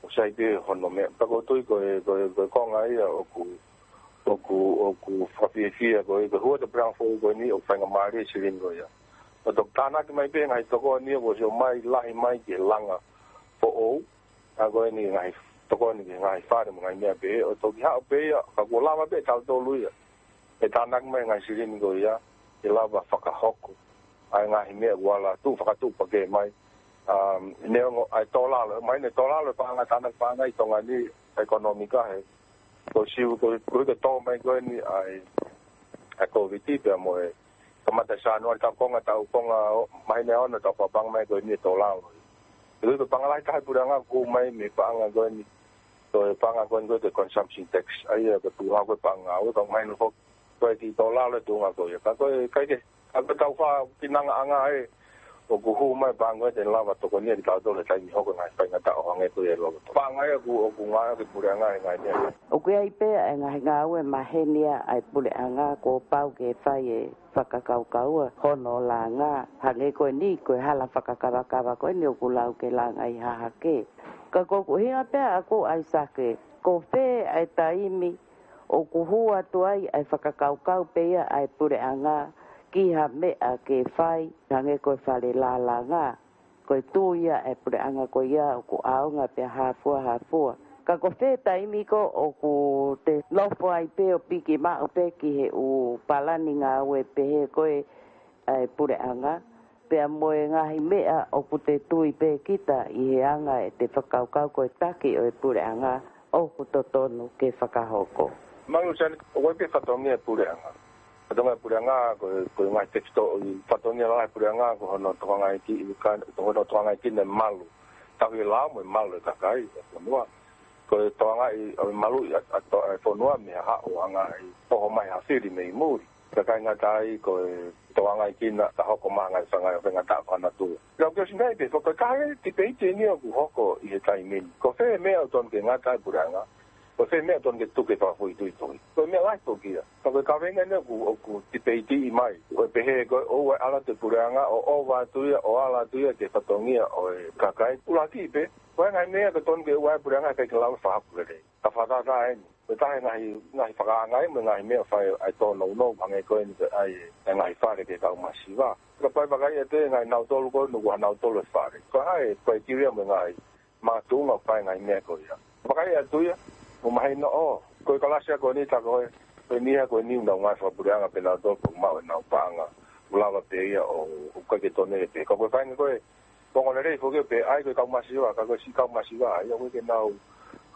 ʻOku sai pē hono meʻa. Ka ʻoku ou tui ko e, ko e, ko e konga ia ʻoku, ʻoku, ʻoku fakafiefia ko e, ko e hū atu e puleʻanga foʻou ko eni ʻoku faingamālie e silini ko ia. ʻO toki tānaki mai pē ngaahi tokoni ia kuo ʻosi ʻomai lahi mai ki he langa foʻou. ʻA ko eni ngaahi tokoni ki he ngaahi fale mo e ngaahi meʻa pē. ʻO toki haʻu pē ia, ka kuo lava pē tautolu ia. ʻE tānaki mai ngaahi silini ko ia, ʻe lava fakahoko ʻa e ngaahi meʻa kuo ala tuʻu fakatuʻupakē mai. Um, neongo ʻa e tōlalo, mai ne tōlalo e paʻanga tānaki paʻanga ʻi Tonga ni, ʻekonōmika he. Ko siu, ko, ko e tō mai ko eni ʻa e, ʻa e Covid pea mo e kamata Sānuali, tau konga, tau konga, ʻo, māhina ʻe ono tau paʻanga mai ko eni ʻe tōlalo. Ko e paʻanga lahi taha e puleʻanga ʻoku mai mei he paʻanga ko eni, ko e paʻanga ko eni ko e consumption tax. ʻA ia ko e tuʻu hake e paʻanga, ʻo e paʻanga mai no ko, ko e kiʻi tōlalo e tuʻunga ko ia. Ka ko e, ʻikai ke, ka ko e tau fakakinangaʻanga ē, ʻoku hū mai e paʻanga ʻe te lava tokonia kitautolu he taimi hoko e ngaahi faingataʻa hangē ko ia ʻi loto. Paʻanga ia ʻoku, ʻoku ngāueʻaki ʻe he puleʻanga he ngaahi meʻa. ʻOku ʻi ai pē ʻa e ngaahi ngāue maheni ia ʻa e puleʻanga kuo pau ke fai e fakakaukau ʻa hono langa, hangē ko eni ko e hala fakakavakava ko eni ʻoku lau ke langa ʻi Hahake. Ka ko ʻeku ʻuhinga pē ʻaʻaku ʻAisake, ko fē ʻa e taimi ʻoku hū atu ai ʻa e fakakaukau pē ia ʻa e puleʻanga ki ha meʻa ke fai, hangē ko e fale lālanga. Ko e tui ia ʻa e puleʻanga ko ia ʻoku ʻaonga pea hāfua hāfua. Ka ko fē taimi ko ē ʻoku te nofo ai pē ʻo piki maʻu pē ki he ʻū palani ngāue pehē ko ē ʻa e puleʻanga, pea mo e ngaahi meʻa ʻoku te tui pē kita ʻi he anga ʻete fakakaukau ko e taki ʻo e puleʻanga ʻoku totonu ke fakahoko. Mālō Siani, ʻoku ʻi ai pē fatongia e puleʻanga. Fatongia e puleʻanga, ko e, ko e ngaahi tefitoʻi fatongia lalahi e puleʻanga, ko hono tokangaʻi ki, ka, ko hono tokangaʻi ki he malu. Tauhi e lao mo e malu e kakai ʻo e fonua. Ko e tokangaʻi ʻo e maluʻi ʻa, ʻa, ʻa e fonua mei ha haʻu ʻa e ngaahi toho mai ha fili mei muli. Ka ʻikai ngata ai ko e tokangaʻi ki na ka hoko mai e ngaahi faingataʻa fakanatula. Ka ʻoku ʻosi ngai pē, ko e taha e tipeiti eni ʻoku hoko ʻi he taimi ni. Ko fē meʻa ʻoku totonu ke ngata ai e puleʻanga. Ko fē meʻa ʻoku totonu ke tuku ke fakafoʻituitui. Ko e meʻa lahi foki ia. Ka ko e kaveinga eni ʻoku, ʻoku tipeitiʻi mai. Ko e pehē ko e ʻoua ʻe ala atu e puleʻanga ʻo ʻova atu ia, ʻo ala atu ia ki he fatongia ʻo e kakai. ʻUluaki pē, ko e ngaahi meʻa ʻoku totonu ke ʻoua ʻe puleʻanga ʻikai ke lava fakahoko lelei. Ka fakatātā eni. Ko e taha e ngaahi, ngaahi fakaʻangaʻi mo e ngaahi meʻa ʻoku fai ai e tōnounou, hangē ko eni ko e ʻai e ngaahi fale ki he kau masiva. Ka pai vakai atu e ngaahi nautolu ko ē ʻoku ʻikai ke nau tolo e fale. Ko e hā e criteria mo e ngaahi makatuʻunga ʻoku fai e ngaahi meʻa ko ia. Vakai atu ia, ʻo mahino ʻo, ko e kalasi ia ko eni tā ko ē, ko eni ia ko eni ʻoku nau ngāue fakapuleʻanga pē nautolu pea maʻu ʻenau paʻanga. ʻOku lava pē ia ʻo, ʻo ʻikai ke tonu ia pē. Ka ko e feinga ko ē, ko e ongo lelei foki pē, ʻai ko e kau masiva, ka ko e siʻi kau masiva, ʻa ia ko ē ke nau,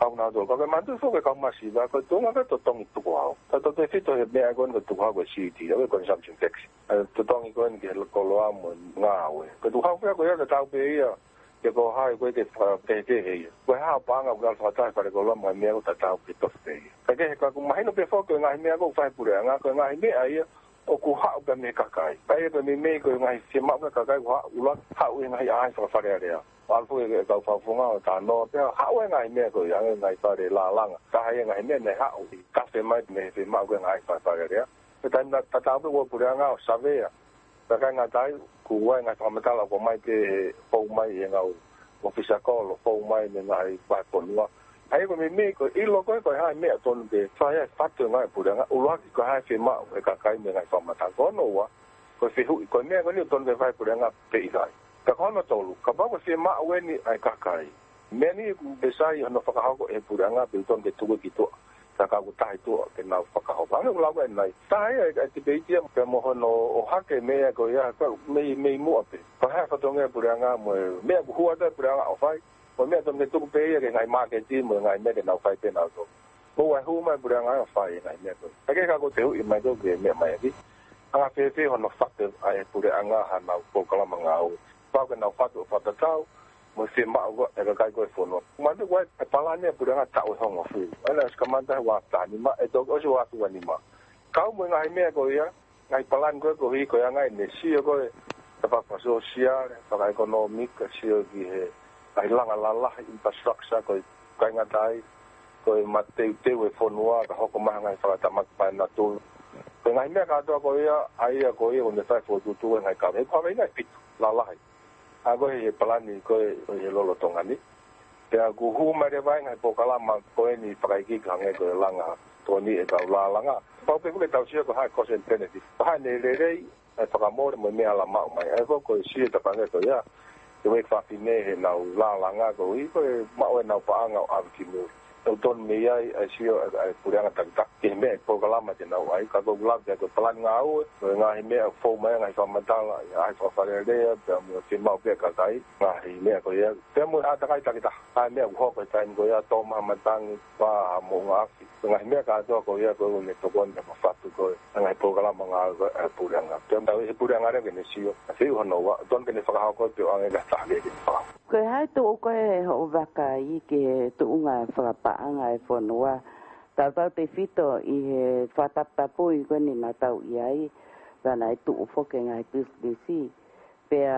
kau nautolu. Ka ko e manatuʻi foki e kau masiva, ko e tuʻunga ko e totongi tukuhau. Tautautefito he meʻa ko eni ko e tukuhau ko e C U T, ʻa ia ko e consumption tax. ʻA e totongi ko eni ki he koloa mo e ngāue. Ko e tukuhau pē ko ia tatau pē ia, ke ko hai ko e ke fakakehekehe ia. Ko e hā e paʻanga ʻoku ʻalu fakataha e fale koloa mo e meʻa ʻoku tatau ke tofi pē ia. Ka kehe ka ʻoku mahino pē foki ko e ngaahi meʻa ʻoku fai ʻe he puleʻanga, ko e ngaahi meʻa ia, ʻoku haʻu pē mei he kakai. Pea ʻi ai pē meimei ko e ngaahi fiemaʻu mei he kakai ʻoku haʻu, ʻuluaki haʻu e ngaahi ʻaʻahi fakafalealea. ʻO ʻalu foki e kau fakafofonga ʻo talanoa pē haʻu e ngaahi meʻa ko ia, e ngaahi fale lālanga. Taha ia e ngaahi meʻa naʻe haʻu, tafe mai mei he fiemaʻu ko e ngaahi fakafalealea. Pea taimi tatau pē ʻoku ʻi ai e puleʻanga ʻo savea. Pea ʻikai ngata ai, ʻoku ʻi ai e ngaahi fakamatala ʻoku ʻomai pē he fou mai e ngaahi ʻōfisa kolo, fou mai mei he ngaahi vahefonua. ʻA ia ko e meimei ko e ʻilo ko ē, ko e hā e meʻa totonu ke fai ai e fatu e ngāue ʻa e puleʻanga, ʻuluaki ko e hā e fiemaʻu ʻa e kakai mei he ngaahi fakamatala. Ko hono ua, ko e fehuʻi, ko e meʻa ko eni ʻoku totonu ke fai ʻe he puleʻanga pe ʻikai. Ka ko hono tolu, kapau ko e fiemaʻu eni ʻa e kakai. Meʻa ni ʻoku pesai hono fakahoko ʻe he puleʻanga pea ʻoku totonu ke tuku ki tuʻa. Ka ka ʻoku tahi tuʻa ke nau fakahoko. Hangē ʻoku lau ʻanenai. Taha ia e tipeiti ia pea mo hono ʻohake meʻa ko ia, ka mei, mei muʻa pē. Ko e hā e fatongia e puleʻanga mo e meʻa ʻoku hua atu e puleʻanga ʻo fai. Ko e meʻa totonu ke tuku pē ia ki he ngaahi māketi mo e ngaahi meʻa ke nau fai pē nautolu. Ko e hū mai e puleʻanga ʻo fai e ngaahi meʻa ko ē. Ka ke ka ko e fehuʻi mai ko ē ki he meʻa mai ʻaki. Anga fēfē hono fatu ʻe he puleʻanga haʻanau polokalama ngāue. Pau ke nau fatu ʻo fakatatau mo e fiemaʻu ko ē ʻa e kakai ko ē e fonua. Manatuʻi ko e palani ʻa e puleʻanga taʻu ʻe hongofulu. ʻA ia naʻe ʻosi kamata he ua afe taha nima, ʻe toki ʻosi ua afe ua nima. Kau mo e ngaahi meʻa ko ia, ngaahi palani ko ē koeʻuhi ko e anga ʻene sio ko ē, faka-, fakasōsiale, fakaʻekonōmika, sio ki he ngaahi langa lalahi, infrastructure, ko e kāinga tai, ko e mateuteu e fonua, ka hoko mai ha ngaahi fakatamaki paenatulu. Ko e ngaahi meʻa kātoa ko ia, ʻa ia ko ia, ʻoku ne fai fokotuʻutuʻu e ngaahi kaveinga, ngaahi kaveinga ʻe fitu, lalahi. ʻA ia ko e palani ko ē ʻo e lolotonga ni. Pea ʻoku hū mai leva e ngaahi polokalama ko eni fakaikiiki hangē ko e langa tokoni ʻa e kau lālanga. Pau pē ʻoku ke tau sio ko e hā e cost and benefit. Ko e hā ʻene lelei, ʻa e fakamole mo e meʻa ʻe lava maʻu mai. ʻA ia ko e, ko e sio ʻa e tapa hangē ko ia. Ke wek fafine heʻenau lālanga koeʻuhi ko e maʻu ʻenau paʻanga ʻo ʻave ki muli. ʻOku totonu mei ai ʻa e sio ʻa e, ʻa e puleʻanga takitaha ki he meʻa e polokalama te nau ʻai, ka ʻoku lava pē ko e palani ngāue, ko e ngaahi meʻa ʻoku fou mai, ngaahi fakamatala, ʻa e fakafalelea, pea mo e fiemaʻu pē ʻa e kakai, ngaahi meʻa ko ia, pea mo e ʻātakai takitaha, ʻa e meʻa ʻoku hoko he taimi ko ia, tō mai ha matangi, pā ha moʻunga afi, ko e ngaahi meʻa kātoa ko ia, ko ʻene tokoni ke mafatu ko e, ʻa e ngaahi polokalama ngāue ko ē ʻa e puleʻanga. Pea mo e puleʻanga leva ke ne sio, ʻa e fiu hono ua, totonu ke ne fakahoko pē ʻo ʻoange ki ha taha kehe ke fakahoko. Ko e hā e tuʻu ko ē hoʻo vakai ki he tuʻunga fakapaʻanga e fonua, tautautefito ʻi he fakataputapui ko eni naʻa tau ʻi ai, pea naʻe tuʻu foki e ngaahi pisinisi, pea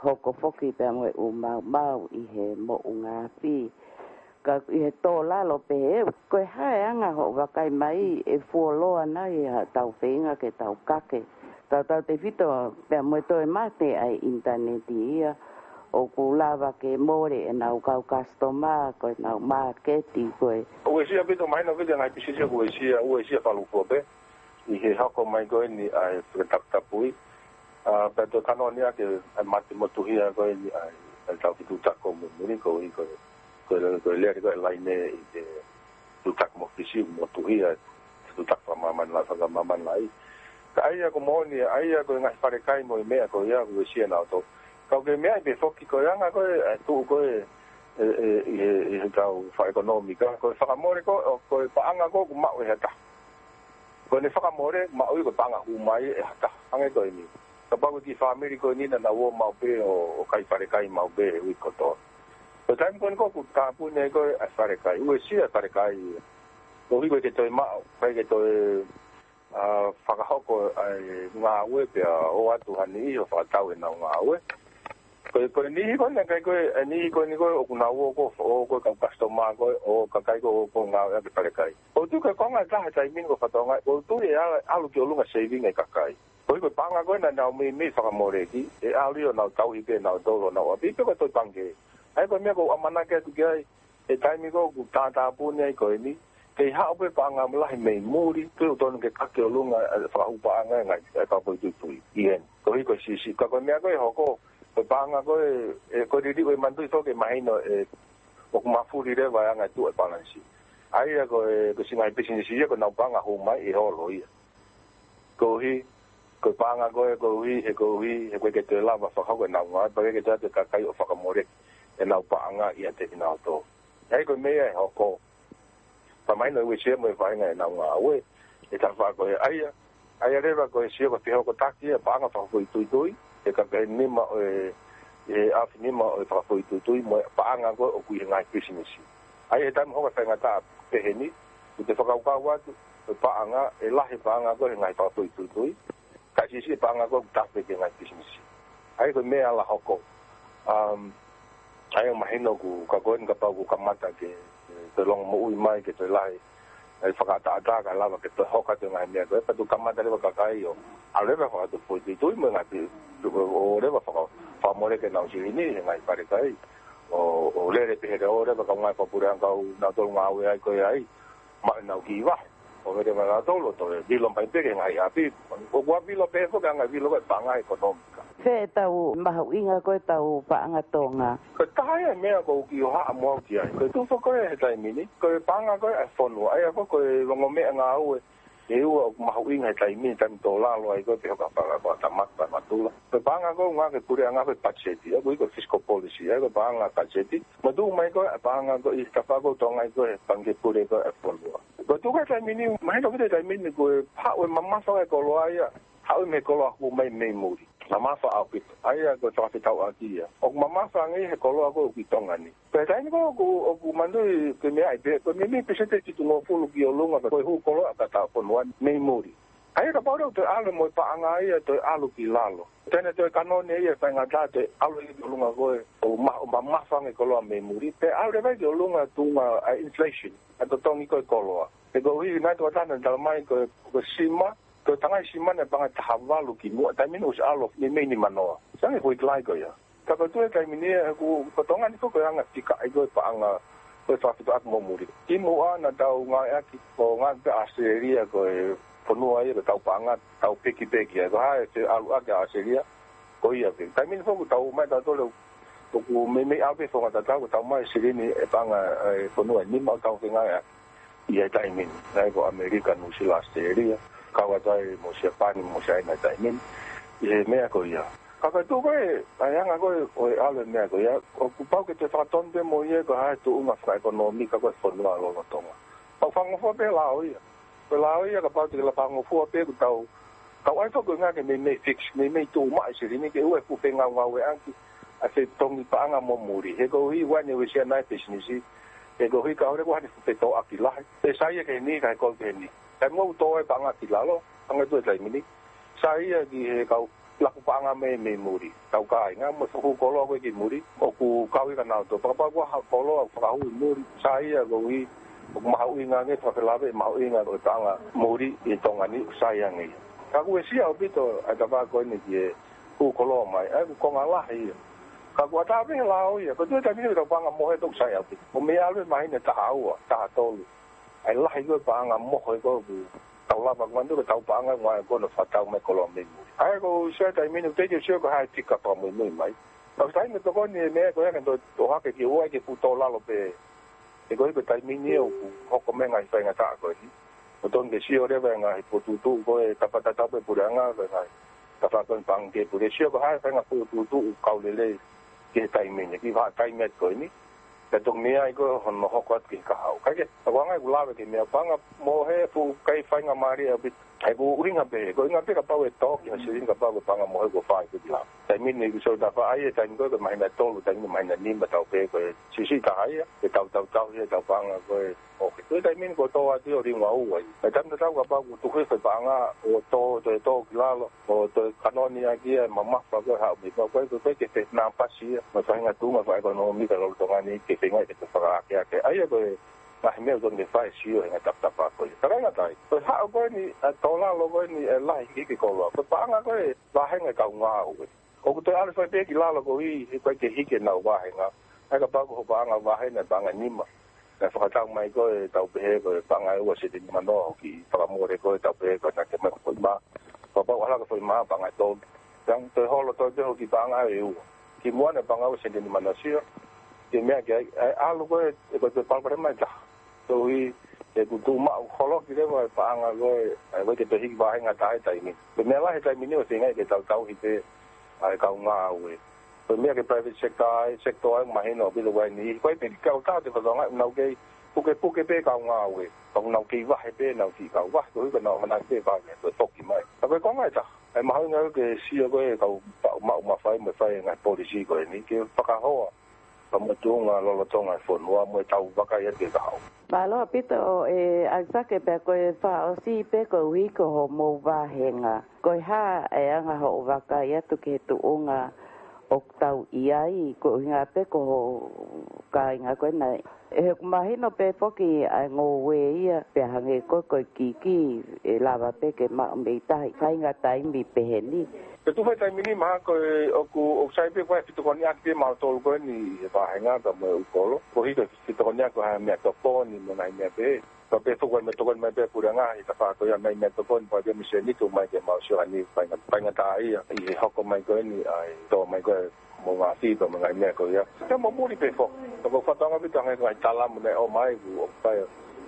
hoko foki pea mo e ʻū maumau ʻi he moʻunga afi. Ka ʻi he tō lalo pehē, ko e hā e anga hoʻo vakai mai ʻe fuoloa nai haʻatau feinga ke tau kake. Tautautefito pea mo e toe mate ʻa e ʻinitaneti ia, ʻoku lava ke mole ʻenau kau kasitoma, ko ʻenau māketi, ko e. Uesia pito mahino pito ngaahi pisinisi ʻoku uesia, uesia fakalūkufua pē, ʻi he hoko mai ko eni ʻa e fakataputapui. ʻA, pea toe kanoani ʻaki ʻa e mate motuhia ko eni ʻa e, ʻa e taʻu ki tuʻutaki mo muli koeʻuhi ko e, ko e, ko e lele ko e laine ʻi he tuʻutaki mo Fisi motuhia, tuʻutaki fakamāmani lahi, fakamāmani lahi. Ka ʻa ia ko e moʻoni, ʻa ia ko e ngaahi falekai mo e meʻa ko ia, uesia nautolu. Ka ʻoku ke meaʻi pē foki ko e anga ko ē, ʻa e tuʻu ko ē, ʻe, ʻe, ʻi he, ʻi he kau fakaʻekonōmika, ko e fakamole ko, ʻo, ko e paʻanga ko ē ʻoku maʻu ʻe ha taha. Ko ʻene fakamole, maʻu ia ko e paʻanga hū mai ʻe ha taha. Hangē ko eni. Kapau ko e kiʻi fāmili ko eni naʻa nau ō maʻu pē ʻo, ʻo kai falekai maʻu pē he uike kotoa. Ko e taimi ko eni ko ē ʻoku tāpuni ai ko ē ʻa e falekai. Uesia e falekai. Koeʻuhi ko e ʻikai ke toe maʻu, ʻikai ke toe, ʻa, fakahoko ʻa e ngāue pea ō atu ha niʻihi ʻo fakatau ʻenau ngāue. Ko e, ko e niʻihi ko eni, kakai ko ē, e niʻihi ko eni ko ē ʻoku nau ō ko ē, ō ko ē kau kasitoma ko ē, ʻo kakai ko ē ʻoku ngāueʻaki e falekai. ʻOku tuʻu ko e konga ʻe taha he taimi ni ko e fatongia, ʻoku tuʻu ia ʻalu ki ʻolunga saving e kakai. Koeʻuhi ko e paʻanga ko ē naʻa nau meimei fakamoleki, ʻe ʻalu ia ʻo nau tauhi pē nautolu honau ʻapi, pe ko e toʻi pangikē. ʻA ia ko e meʻa ʻoku ou ʻamanaki atu ki ai, he taimi ko ē ʻoku tātāpuni ai ko eni, kei haʻu pē paʻanga lahi mei muli, pea ʻoku totonu ke kake ʻolunga e fakahū paʻanga e ngaahi, e fakafoʻituitui. ʻI heni. Koeʻuhi ko e siʻisiʻi, ka ko e meʻa ko ē ʻe hoko, ko e paʻanga ko ē, ʻe, ko e liliu e manatuʻi foki e mahino ʻe, ʻoku mafuli leva e anga e tuʻu e palanisi. ʻA ia ko e, ko e siʻi ngaahi pisinisi ia ko ʻenau paʻanga hū mai ʻe holo ia. Koeʻuhi, ko e paʻanga ko ē, koeʻuhi, he koeʻuhi, he ʻoku ʻikai ke toe lava fakahoko ʻenau ngāue, pea ʻikai ke toe ʻatu e kakai ʻo fakamoleki ʻenau paʻanga ʻiate kinautolu. ʻA ia ko e meʻa ia ʻe hoko. Pea mahino ʻe uesia mo e faʻahinga ʻenau ngāue, ʻe tafa ko ē ʻa ia, ʻa ia leva ko e sio ko e fehokotaki ia paʻanga fakafoʻituitui, ʻe kaka he nima ʻo e, ʻe afe nima ʻo e fakafoʻituitui, mo e paʻanga ko ē ʻoku ʻi he ngaahi pisinisi. ʻA ia he taimi hoko e faingataʻa pehē ni, ʻoku te fakakaukau atu, ko e paʻanga, ʻe lahi paʻanga ko ē he ngaahi fakafoʻituitui, ka siʻisiʻi paʻanga ko ē ʻoku tafe ki he ngaahi pisinisi. ʻA ia ko e meʻa ʻe ala hoko. Um, ʻA ia mahino ʻoku ka ko eni kapau ʻoku kamata ke, ke toe longomoʻui mai, ke toe lahi ʻa e fakaʻataʻatā kae lava ke toe hoko atu e ngaahi meʻa ko ē, pea toki kamata leva e kakai ʻo ʻalu leva fakatupu foʻituitui mo e ngaahi pi-, ʻo leva faka-, fakamoleki ʻenau silini he ngaahi falekai. ʻO, ʻo lele pē he ʻo leva kau ngāue fakapuleʻanga ʻoku nau tolu ngāue ai ko ē ai, maʻu ʻenau kiʻi vahe. ʻO mele mai nautolu ʻo toe vilo mai pē ki he ngaahi ʻapi. ʻOku ʻa vilo pē foki ʻa e ngaahi vilo ko e paʻanga ʻekonōmika. Fē ʻetau mahuʻinga ko ē ʻetau paʻanga Tonga? Ko e taha ia e meʻa ʻoku ou kiʻi hohaʻa mo au ki ai. Ko e tuʻu foki ko ē he taimi ni, ko e paʻanga ko ē ʻa e fonua, ʻa ia foki ko e ongo meʻangāue ʻe ua ʻoku mahuʻinga he taimi ni, taimi tō lalo ai ko ē pe hoko ha paʻanga ko ē ʻa Tamaki, Paʻanga Natula. Ko e paʻanga ko ē ʻoku ngāueʻaki ʻe he Puleʻanga ko e patiseti, ʻa ia ko e fiscal policy, ʻa ia ko e paʻanga patiseti. Mo tuʻu mai ko ē ʻa e paʻanga ko ē ʻi he tafaʻaki ʻo Tonga ʻi he Pangikē Pule ko ē ʻa e fonua. Ko e tuʻu ko ē he taimi ni, mahino ʻaupito he taimi ni ko e haʻu e mamafa e koloa ia, haʻu mei he koloa hū mai mei muli. Mamafa ʻaupito. ʻA ia ko e fakafetauʻaki ia. ʻOku mamafa ange ia he koloa ko ē ʻoku ʻi Tonga ni. Pea he taimi ko ē ʻoku, ʻoku manui ke meaʻi pē, ko e meimei peseti ʻe fitungofulu ki ʻolunga ko e hū koloa ʻa e fonua ni mei muli. ʻA ia kapau leva ʻoku toe ʻalu mo e paʻanga ia, toe ʻalu ki lalo. Toe ne toe kanone ia, faingataʻa toe ʻalu ia ki ʻolunga ko ē, ʻo ma-, ʻo mamafa ange koloa mei muli. Pea ʻalu leva ia ki ʻolunga tuʻunga ʻa e inflation, ʻa e totongi ko ē koloa. He koeʻuhi naʻe toʻatā naʻe tala mai ko e, ko e sima, ko e tangai sima naʻe paʻanga ʻe taha valu kimuʻa, taimi ni ʻosi ʻalu meimei nimanoa. Sai ange foʻi kilai ko ia. Ka ko e tuʻu he taimi ni ʻoku, ko Tonga ni foki ko e anga fika ai ko e paʻanga, ko e fakafetuʻaki mo muli. Kimuʻa naʻa tau ngāueʻaki, ʻo ngāueʻaki pē ʻa ʻAositelēlia ko e fonua ia ko ʻetau paʻanga, tau pekipeki ai. Ko e hā e feʻaluʻaki ʻa ʻAositelēlia, ko ia pē. Taimi ni foki tau mai tautolu, ʻoku meimei ʻalu pē founga tatau, ko ʻetau mai silini ʻe paʻanga ʻe fonua ʻe nima ʻo tau fengāueʻaki ia he taimi ni. Naʻe ko ʻAmelika, Nuʻusila, ʻAositelēlia, kau atu ai mo Siapani, mo Siaina he taimi ni. ʻI he meʻa ko ia. Ka ko e tuʻu ko ē, ʻa e anga ko ē ʻo e ʻalu e meʻa ko ia, ʻoku pau ke toe fakatonu pē mo ia ko e hā e tuʻunga fakaʻekonōmika ko ē ʻa e fonua lolotonga. Pau fakangofua pē lao ia. Ko e lao ia kapau te ke lava fakangofua pē ʻoku tau, tau ʻai foki ko e ngaahi meimei fix, meimei tuʻu mai silini ke ʻoua ʻe fuʻu fengaungaueʻaki ʻa e fetongi paʻanga mo muli. He koeʻuhi ʻoku ʻi ai ʻene uesia ʻa e pisinisi. He koeʻuhi ka ʻoua ʻe ko ha ni fuʻu fetōʻaki lahi. Pea sai ia ki heni, kae kole ki heni. Taimi ʻoku tō ai paʻanga ki lalo, hangē ko e tuʻu he taimi ni. Sai ia ki he kau laku paʻanga mei, mei muli. Tau kāinga mo e fuʻu koloa ko ē ki muli, ʻoku kau ia kia nautolu. Kapau ko ha koloa ʻoku fakahū ʻi muli, sai ia koeʻuhi ʻoku mahuʻinga ange, fakafelaveʻi mahuʻinga ko e paʻanga muli ʻi Tonga ni, sai ange ia. Ka ʻoku uesia ʻaupito ʻa e tafaʻaki ko eni ki he hū koloa mai, ʻa ia ʻoku konga lahi ia. Ka ʻoku ʻatā pē he lao ia, ko e tuʻu he taimi ni ʻoku tau paʻanga mohe toku sai ʻaupito. ʻO mei ʻalu e māhina ʻe taha ua, taha tolu, ʻa e lahi ko ē paʻanga mohe ko ē ʻoku tau lava, ko ʻetau paʻanga ʻoku ngāueʻaki ko ē ʻo fakatau mai koloa mei muli. ʻA ia ʻoku ou sio he taimi ni, ʻoku teʻeki ke u sio ko e hā e fika fakamuimui mai. Ka ʻoku sai ange tokoni e meʻa ko ē ke toe ʻohake ke ʻoua ʻe fuʻu tō lalo pē. He koeʻuhi ko e taimi ni ʻoku hoko mai e ngaahi faingataʻa ko eni. ʻOku totonu ke sio leva e ngaahi fokotuʻutuʻu ko ē, tapa tatau pē puleʻanga, ko e ngaahi tafaʻaki ko eni Pangikē Pule, sio ko e hā e faʻahinga fokotuʻutuʻu kau lelei ki he taimi ni, ki he vahaʻa taimi atu ko eni. Pea toki meʻa ai ko ē hono hoko atu ki he kahaʻu. Kae kehe, ʻoku ou hanga ʻeku lave ki he meʻa paʻanga mohe, fuʻu kai faingamālie ʻaupito. He ko e ʻuhinga pē, ko e ʻuhinga pē kapau ʻe tō ki ha silini kapau ko e paʻanga mohe kuo fai ko ē ki lalo. Taimi ni ʻoku sio tafaʻaki e taimi ko ē, ko e māhina ʻe tolu, taimi ni māhina ʻe nima, tau pehē ko e siʻisiʻi taha ia, ʻe tau, tau, tau ia, tau paʻanga ko ē. ʻOku ʻi he taimi ni kuo tō atu ʻo liunga ua ia. He taimi tatau kapau kuo tuku hifo e paʻanga ʻo tō, toe tō ki lalo, ʻo toe kanoni ʻaki ia e mamafa ko ē haʻu mei, ko e, ko e, ko e ke te nāpasi ia mo e faʻahinga tuʻunga fakaʻekonōmika lolotonga ni ke feinga ke toe fakaakeake. ʻA ia ko e ngaahi meʻa ʻoku totonu ke fai e sio he ngaahi tapatafaʻaki ko ia. Fakaʻuhinga tai, ko e haʻu ko eni ʻa e tō lalo ko eni e lahi hiki koloa, ko e paʻanga ko ē vāhenga e kau ngāue. ʻOku toe ʻalu fai pē ki lalo koeʻuhi he ʻikai ke hiki ʻenau vāhenga. ʻA ia kapau ko hoʻo paʻanga vahe naʻe paʻanga ʻe nima, naʻe fakatau mai ko ē, tau pehē ko e paʻanga ʻe ua sēniti nimanoa, hoʻo kiʻi fakamole ko ē, tau pehē ko e naʻa ke mai ko e foʻi mā. Kapau ʻe ʻalu ko e foʻi mā, paʻanga ʻe tolu. Pea toe holo toe pē hoʻo kiʻi paʻanga ʻe ua. Kimuʻa naʻe paʻanga ʻe ua sēniti nimanoa, sio ki he meʻa ki ai, ʻa e ʻalu ko ē, ʻe ko e toe palopalema ʻe taha. Koeʻuhi he kuo tuʻu maʻu, holoki leva e paʻanga ko ē, ʻa ia ʻoku ʻikai ke toe hiki vāhenga taha he taimi ni. Ko e meʻa lahi he taimi ni ʻoku feinga ke tau tauhi pē ʻa e kau ngāue. Ko e meʻa ki he private sector ai, sector ai, mahino ʻaupito ʻoku ʻi ai e niʻihi, ʻoku ʻi ai pē kau taha ʻoku te fakatokangaʻi ʻoku nau kei pukepuke pē kau ngāue. Pea ʻoku nau kei vahe pē ʻenau kiʻi kau vahe, koeʻuhi ko ʻenau ʻamanaki pē ʻe vahe, ko e foki mai. Ka ko e konga ʻe taha, ʻa e mahuʻinga ia ke sio ko ē e kau maʻu, maʻu mafai mo e fai e ngaahi policy ko eni ke fakahoa pea mo e tuʻunga lolotonga e fonua mo ʻetau vakai atu ki he kahaʻu. Mālō ʻaupito ʻe ʻAisake, pea ko e fakaʻosi pē koeʻuhi ko hoʻomou vāhenga. Ko e hā e anga hoʻo vakai atu ki he tuʻunga ʻoku tau ʻi ai, ko e ʻuhinga pē ko hoʻo kāinga ko ē naʻe, he ʻoku mahino pē foki ʻa e ngoue ia, pea hangē ko ē ko e kiki ʻe lava pē ke maʻu mei tahi, faʻahinga taimi pehē ni. Ko e tuʻu he taimi ni mahalo ko e ʻoku, ʻoku sai pē ko e fetokoniʻaki pē mautolu ko eni he vāhenga pea mo e ʻū kolo. Koeʻuhi ko e fetokoniʻaki ko e hā e meʻatokoni mo e ngaahi meʻa pehē. Pea pehē foki ʻoku ʻi ai e meʻatokoni mai pē ʻa e puleʻanga ʻi he tafaʻaki ko ia, ʻomai e meʻatokoni pea pehē mei Seniti ʻomai ke mau sio ʻanai fainga-, faingataʻaʻia ʻi he hoko mai ko eni ʻa e tō mai ko ē moʻunga afi pea mo e ngaahi meʻa ko ia. Pea mo muli pē foki. Pea ko e fakatokanga ʻaupito ʻa e ngaahi, ngaahi talamu naʻe ʻomai kuo ʻosi fai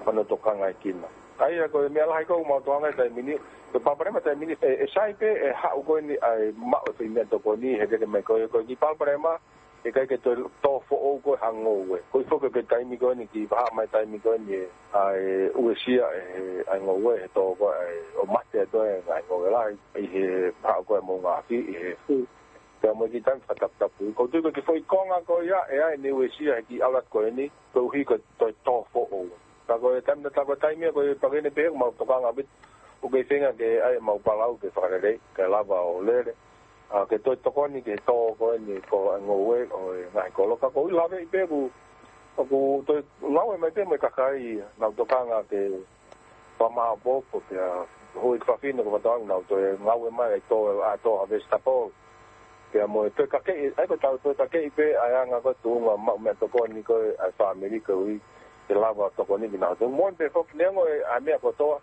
hono tokangaʻi kinaua. ʻA ia ko e meʻa lahi ʻoku mau tokanga he taimi ni, ko e palopalema he taimi ni, ʻe, ʻe sai pē ʻe haʻu ko eni ʻa e maʻu e foʻi meʻatokoni he lele mai ko ē, ko e kiʻi palopalema, ʻe ʻikai ke toe tō foʻou ko ē ha ngoue. Ko e foki ko e taimi ko eni ki he vahaʻa mai taimi ko eni ʻe, ʻa e uesia ʻe, ʻa e ngoue he tō ko ē ʻo mate atu e ngaahi ngoue lahi ʻi he vahaʻa ko ē moʻunga afi ʻi he fū. Pea mo e kiʻi taimi fakataputapu. ʻOku ou tui ko e kiʻi foʻi konga ko ia ʻe ʻai ʻene uesia he kiʻi ʻalu atu ko eni, koeʻuhi ko e toe tō foʻou. Ka ko e taimi tatau ko e taimi ia ko e pehē ni pē ʻoku mau tokanga ʻaupito. ʻOku kei feinga ke ʻai ʻemau palau ke fakalelei, ke lava ʻo lele. ʻA, ke toe tokoni ki he tō ko eni ko e ngoue ʻo e ngaahi kolo. Ka ʻoku ou laveʻi pē ʻoku, ʻoku toe ngāue mai pē mo e kakai nau tokanga ke fakamaʻopoʻopo pea hoi fafine ko e fataʻu nau toe ngāue mai ʻa e tō, ʻa e tō ha vegetable. Pea mo e toe kakeʻi, ʻa ia ko e tau toe kakeʻi pē ʻa e anga ko e tuʻunga maʻu meʻatokoni ko ē ʻa e fāmili koeʻuhi ke lava ʻo tokoni kinautolu. Moʻoni pē foki neongo e ʻa e meʻa kotoa,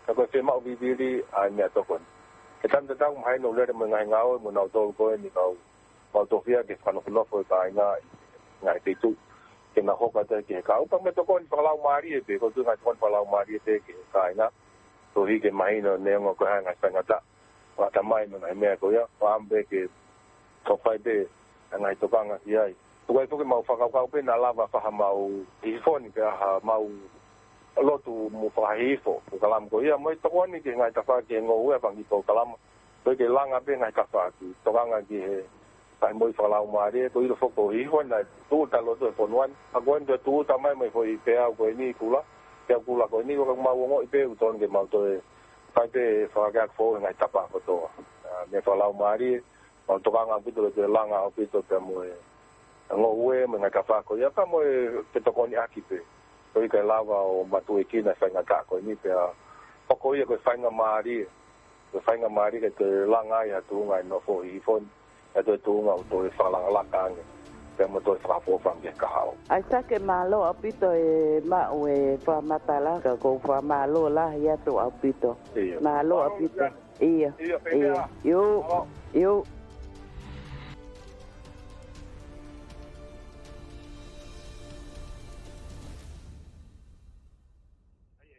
ka ko e fiemaʻu vivili ʻa e meʻatokoni. He taimi tatau mahino lele mo e ngaahi ngāue mo nautolu ko eni kau mau tofia ke fakanofonofo e kāinga ʻi he ngaahi feituʻu ke nau hoko atu ki he kahaʻu. Pea mo e tokoni fakalaumālie pē, ʻoku ou tui ngaahi tokoni fakalaumālie pē ki he kāinga. Koeʻuhi ke mahino neongo ko e hā e ngaahi faingataʻa ʻoku ʻatamai mo e ngaahi meʻa ko ia, ʻoku ʻamu pē ke tau fai pē ʻa e ngaahi tokanga ki ai. Tuku ai foki ʻemau fakakaukau pē naʻa lava fai haʻamau hihifo ni pe ʻa haʻamau lotu mo fakahihifo polokalama ko ia mo e tokoni ki he ngaahi tafaʻaki ʻo e ngoue, fanga kiʻi polokalama. Koeʻuhi ke langa pē ngaahi tafaʻaki tokanga ki he fai mo e fakalaumālie, ko e ʻilo foki ko e hihifo naʻe tūʻuta loto he fonua ni. ʻA ko eni toe tūʻuta mai mo e foʻi peau ko eni kula, peau kula ko eni, ʻoku mau ongoʻi pē ʻoku totonu ke mau toe fai pē fakaakeake foʻou he ngaahi tapa kotoa. ʻA, meʻa fakalaumālie, mau tokanga ʻaupito ke langa ʻaupito pea mo e ngoue mo e ngaahi tafaʻaki ko ia pea mo e tokoniʻaki pē. Koeʻuhi ke lava ʻo matuʻuekina e faingataʻa ko eni pea hoko ia ko e faingamālie. Ko e faingamālie ke toe langa ai ha tuʻunga ʻi he nofo hihifo ni, ʻa e toe tuʻunga ʻoku toe fakalakalaka ange pea mo toe fakaʻofoʻofa ange ki he kahaʻu. ʻAisake, mālō ʻaupito e maʻu e fakamatala, ka ʻoku ou fakamālō lahi atu ʻaupito. ʻIo. Mālō ʻaupito. ʻIo, ʻio, pehē ʻio, ʻio.